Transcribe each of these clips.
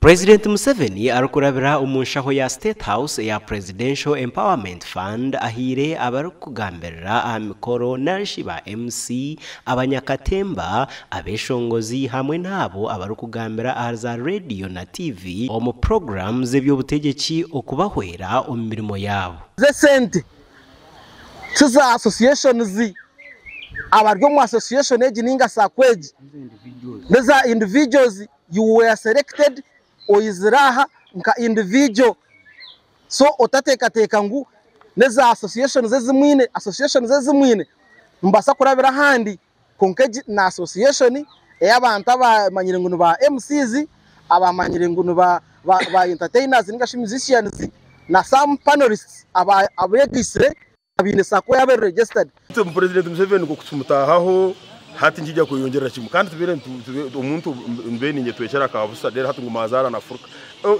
Purezidenti Museveni arikurabira omu nshaho ya State House eya Presidential Empowerment Fund ahaire abarikugambirira aha mikoro narishi ba MC, abanyakatemba, abeshongozi hamwe n'abo abarikugambira ahari za rediyo na TV omu puroguraamu z'eby'obutegyeki okubahwera omu mirimo yaabo. Z'esente ti za associations, abari omu association egi ninga sacco egi n'eza individuals, you were selected oizire aha nka individual so otateekateeka ngu n'eza associations ezi mwine, associations ezi mwine nimubaasa kurabira ahandi kwonka egi ni association ey'abantu abamanyire ngu ni ba MCs, abamanyire ngu ni ba entertainers ninga shi musicians na some panelists abeegaitsire abaine sacco yaabo eri registered. Purezidenti Museveni nk'oku tumutaahaho hati nikiija kweyongyerera kimwe kandi tubeire omuntu mbeire niinye twekyera aka busa reero hati ngu mazaara nafuruka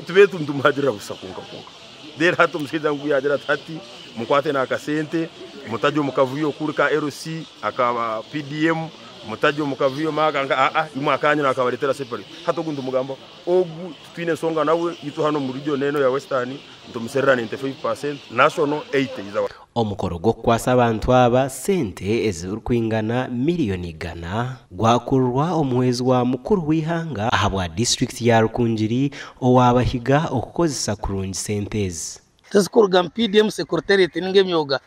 tubeire nitumuhagirira busa kwonka kwonka reero hati omushaija ngu yaagira ati hati mukwate n'akasente mutarya omu kavuyo kuri ka LC aka PDM mutarya omu kavuyo aa imwe akanyu naakabareetera separate hati ogu nitumugambaho ogu titwine nshonga nawe itwe hanu omu region enu eya Western Nitumuserera 95%, National 80 is our. Omukoro gw'okukwasa abantu aba sente ezirikwingana miriyoni igana gwakurirwa omuhwezi wa mukuru w'eihanga ahabwa disiturikiti ya Rukungiri owabahiga okukozesa kurungi sente ezi. Tizikuruga mu PDM Secretariat ninga emyoga,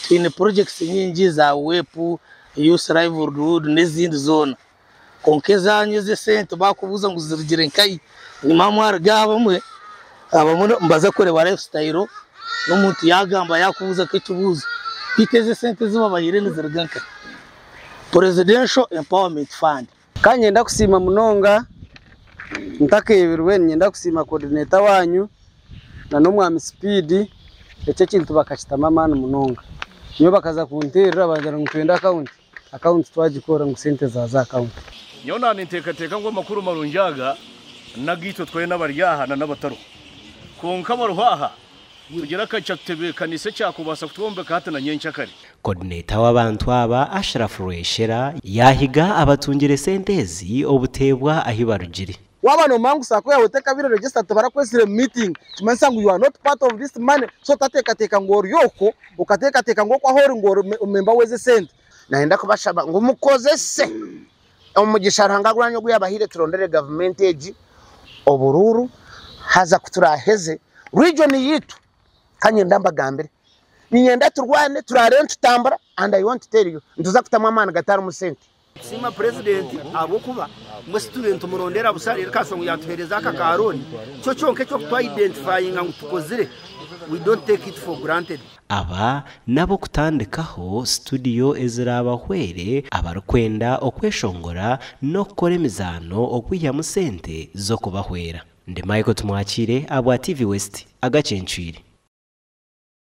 twine projects nyingi za WEP, Youth Livelihood n'ezindi zoona. Kwonka ezaanyu ez'esente baakubuuza ngu zirugire nkahi, enyima mwaruga aha abamwe, abamwe nibaza kureeba life style n'omuntu yaagamba yaakubuuza nk'ekibuuzo, beitu ezi esente ezi babahaire niziruga nkahi? Presidential Empowerment Fund. Ka niinyenda kusiima munonga ntakeebirwe, niinyenda kusiima coordinator waanyu na n'omwami Speed, eki ekintu bakakitamu amaani munonga. Nyowe bakaza kunteerera bangira ngu nitwenda akawunti. Akawunti twagikora ngu sente zaaza aha akawunti. Nyowe naaba ninteekateeka ngu amakuru marungi aga n'agaitwe twena abari aha na n'abatariho. Kwonka abariho aha, tugire akacu tutebeekanise ekyakubaasa kutwombeka hati na nyenkyakare. Kodineeta w'abantu aba, Ashraf Rweshera, yaahiga abatungire sente ezi obuteebwa ahi barugire. Waaba noomanya ngu sacco yaawe tekabire registered tibarakwetsire mu meeting nikimanyisa ngu you are not part of this money so otateekateeka ngu ori okwo okateekateeka ngu okwo ahu ori ngu ori member w'ezi esente. Nayenda kubashaba ngu mukozese omugisha Ruhanga gwanyu ogu yabahaire turondere gavumenti egi oburuuru haza kuturaheze region yitu kanyenda mbagambire ninyenda turwane turare nitutambura and I want to tell you nituza kutamu amaani gatarimu sente. Nitusiima Purezidenti ahabw'okuba mbwenu shi tubaire nitumurondera busha reero akashusha ngu yaatuheereza aka ka looni. Kyo kyonka eki okutwayidentifayinga ngu tukozire, we don't take it for granted. Aba n'ab'okutandikaho situdiyo eziraabahwere abarikwenda okweshongora n'okukora emizaano okwihamu sente z'okubahwera. Ndi Michael Tumwakiire ahabwa TV West, agacencwire.